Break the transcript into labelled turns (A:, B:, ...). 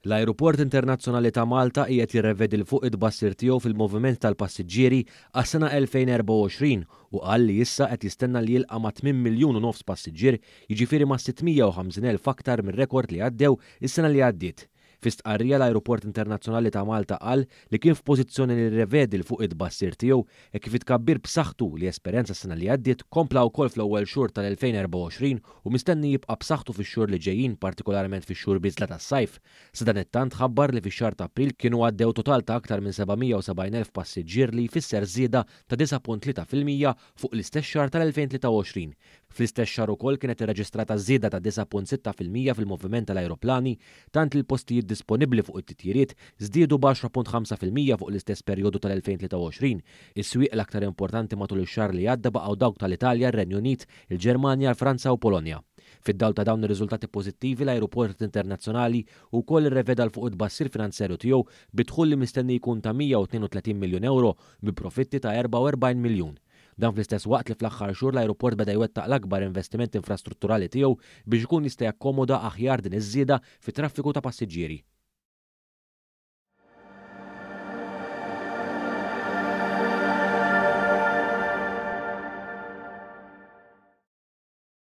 A: L-Ajruport Internazzjonali ta' Malta qiegħed jirrevedi 'l fuq it-tbassir tiegħu fil-moviment tal-passiġġieri għas-sena 2024 u qal li issa qed jistenna li jilqa' ma' tmien miljun u nofs passiġġier, jiġifieri ma' 650 elf aktar mir-rekord li għaddew is-sena li għaddiet. Fi stqarrija l-Ajruport Internazzjonali ta' Malta qal li kien f'pożizzjoni li jirrevedi 'l fuq it-tbassir tiegħu hekk kif it-tkabbir b'saħħtu li esperjenza s-sena li għaddiet kompla wkoll fl-ewwel xhur tal-2024 u mistenni jibqa' b'saħħtu fix-xhur li ġejjin partikolarment fix-xhur bieżla tas-sajf. Sadanittant ħabbar li fix-xahar ta' April kienu għaddew total ta' aktar minn 770,000 passiġġier li jfisser żieda ta' 9.3% fuq l-istess xahar tal-2023. Fl-istess xahar ukoll kienet irreġistrata żieda ta' 9.6% fil-moviment tal-ajruplani tant li l-postijiet disponibbli fuq it-titjiriet żdiedu b'10.5% fuq l-istess perjodu tal-2023. Is-swieq l-aktar importanti matul ix-xahar li għadda baqgħu dawk tal-Italja, ir-Renju Unit, il-Ġermanja, l-Franza u Polonja. Fid-dawl ta' dawn ir-riżultati pożittivi, l-ajruport internazzjonali wkoll irreveda 'l fuq it-tbassir finanzjarju tiegħu bi dħul li mistenni jkun ta' 132 miljun ewro bi profitti ta' 44 miljun. Dan fl-istess waqt li fl-aħħar xhur l-ajruport beda jwettaq l-akbar investiment infrastrutturali tiegħu biex ikun jista' jakkomoda aħjar din iż-żieda fit-traffiku ta' passiġġieri.